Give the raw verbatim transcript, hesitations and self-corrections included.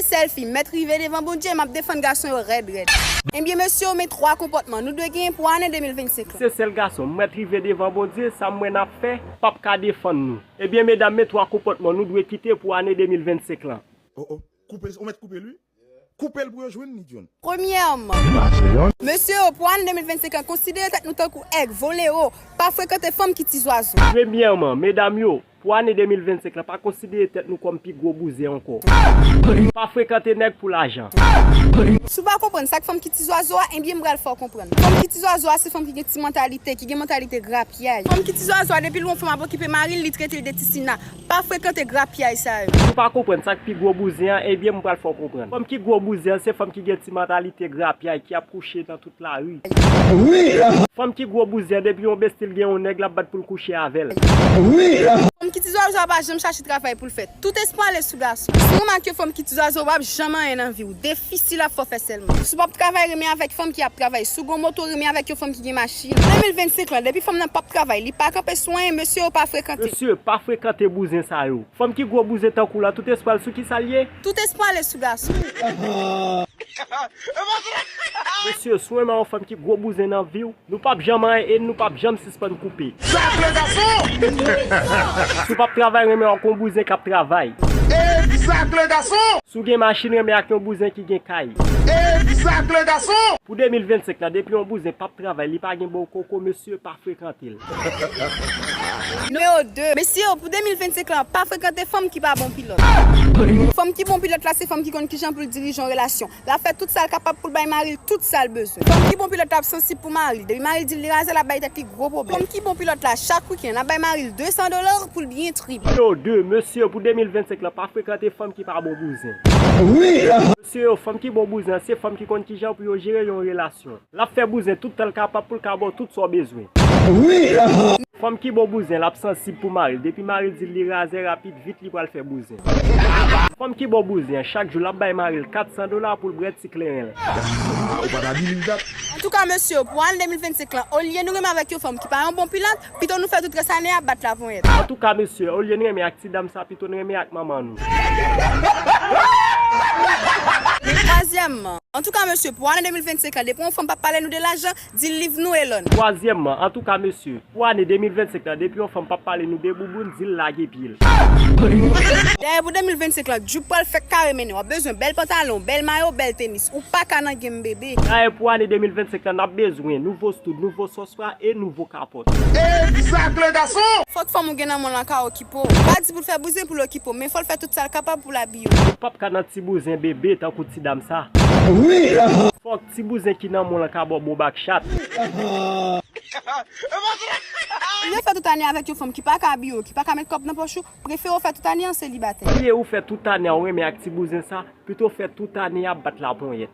Sèl fi, m mèt rive devan Bondye, m ap defann gason yo rèd rèd. Ebyen, mesye yo, men twa konpòtman nou dwe genyen pou ane de mil vennsenk lan. Se sèl gason, m mèt rive devan Bondye, sa m wè n ap fè, p ap ka defann nou. Ebyen, medam, men twa konpòtman nou dwe kite pou ane de mil vennsenk lan. Oh, oh. Koupe, ou mèt koupe l, wi. Koupe l pou yo jwenn li, John. Premyèman, mesye yo, pou ane de mil vennsenk lan, konsidere tèt nou tankou èg, vole wo, pa frekante fanm ki ti zwazo. Premyèman, medam yo, pou ane de mil vennsenk lan, pa konsidere tèt nou kòm pi gwo bouzen ankò. Pa frekante nèg pou lajan. Si w pa konprann sa k fanm ki ti zwazo a, ebyen m pral fè w konprann. Fanm ki ti zwazo a se fanm ki gen ti mantalite, ki gen mantalite grapyay. Fanm ki ti zwazo a, depi l wè yon fanm ap okipe mari l, li trete l de ti sina. Pa frekante grapyay sa yo. Si w pa konprann sa k pi gwo bouzen an, ebyen m pral fè w konprann. Fanm ki gwo bouzen an se fanm ki gen ti mantalite grapyay, ki ap kouche nan tout lari. Wi! Fanm ki gwo bouzen an, depi yon besti l gen yon nèg, l ap bat pou l kouche avè l. Wi! Fanm ki ti zwazo a pa janm chache travay pou l fè. Tout espwa ale sou gason. Si w remake yon fanm ki ti zwazo, w p ap janm anyen nan vi w. Defisil ap fè w fè sèlman. Si w p ap travay, renmen avèk fanm ki ap travay. Si w gen yon moto, renmen avèk yon fanm ki gen machin. De mil vennsenk lan, depi fanm nan p ap travay, li pa kanpe sou anyen, mesye yo pa frekante. Mesye, pa frekante bouzen sa yo. Fanm ki gwo bouzen tankou w la, tout espwa l sou kisa l ye? Tout espwa ale sou gason. Mesye, si w renmen yon fanm ki gwo bouzen nan vi w, nou p ap janm anyen e nou p ap janm sispann koupe. Egzak, le gason! Si w p ap travay, renmen w ak yon bouzen k ap travay. Egzak, le gason! Si w gen machin, renmen ak yon bouzen ki gen kay. Egzak, le gason! Pou de mil vennsenk lan, depi yon bouzen p ap travay, li pa gen bon koko, mesye, pa frekante l. Nimewo de, mesye yo, pou de mil vennsenk lan, pa frekante fanm ki pa bon pilòt. Fanm ki bon pilòt la, se fanm ki konn kijan pou l dirije yon relasyon. L ap fè tout sa l kapab pou l bay mari l tout sa l bezwen. Fanm ki bon pilòt la ap sansib pou mari l. Depi mari l di l li razè, l ap bay tèt li gwo pwoblèm. Fanm ki bon pilòt la, chak wikenn, l ap bay mari l de san dola pou l byen trip. Nimewo de, mesye, pou de mil vennsenk lan, pa frekante fanm ki pa bon bouzen. Wi! Mesye yo, fanm ki bon bouzen, se fanm ki konn kijan pou yo jere yon relasyon. L ap fè bouzen tout tan l kapab pou l ka ba w tout sa w bezwen. Wi! Fanm ki bon bouzen, l ap sansib pou mari l. Depi mari l di l li razè, rapid, vit li pral fè bouzen. Fanm ki bon bouzen, chak jou l ap bay mari l kat san dola pou l bwè ti kleren l. Ah, ou pa ta di li dat. Antouka, mesye, pou ane de mil vennsenk lan, olye nou renmen avèk yon fanm ki pa yon bon pilòt, pito nou fè tout rès ane a bat laponyèt. Antouka, mesye, olye n renmen ak ti dam sa, pito n renmen ak manman nou. Twazyèmman, antouka, mesye, pou ane de mil vennsenk lan, depi yon fanm p ap pale nou de lajan, di l liv nou e lòn. Twazyèmman, antouka, mesye, pou ane de mil vennsenk lan, depi yon fanm p ap pale nou de bouboun, di l lage pye l. Dayè, pou de mil vennsenk lan, djoup pral fèk kare mennen. W ap bezwen bèl pantalon, bèl mayo, bèl tenis. Ou pa ka nan game, bebe. Dayè, pou ane de mil vennsenk lan, n ap bezwen nouvo stoud, nouvo sòsra e nouvo kapòt. Egzak, le gason! Fòk fanm ou gen nan men w lan ka okipe w. Pa di pou l fè bouzen pou l okipe w, men fò l fè tout sa l kapab pou l abiye w. Ou p ap ka nan ti bouzen bebe tankou ti dam sa. Wi! Fòk ti bouzen ki nan men w lan ka ba w bon bak chat. Olye w fè tout ane avèk yon fanm ki pa ka abiye w, ki pa ka met kòb nan pòch ou, prefere w fè tout ane an selibatè. Olye ou fè tout ane a w renmen ak ti bouzen sa, pito w fè tout ane a ap bat laponyèt.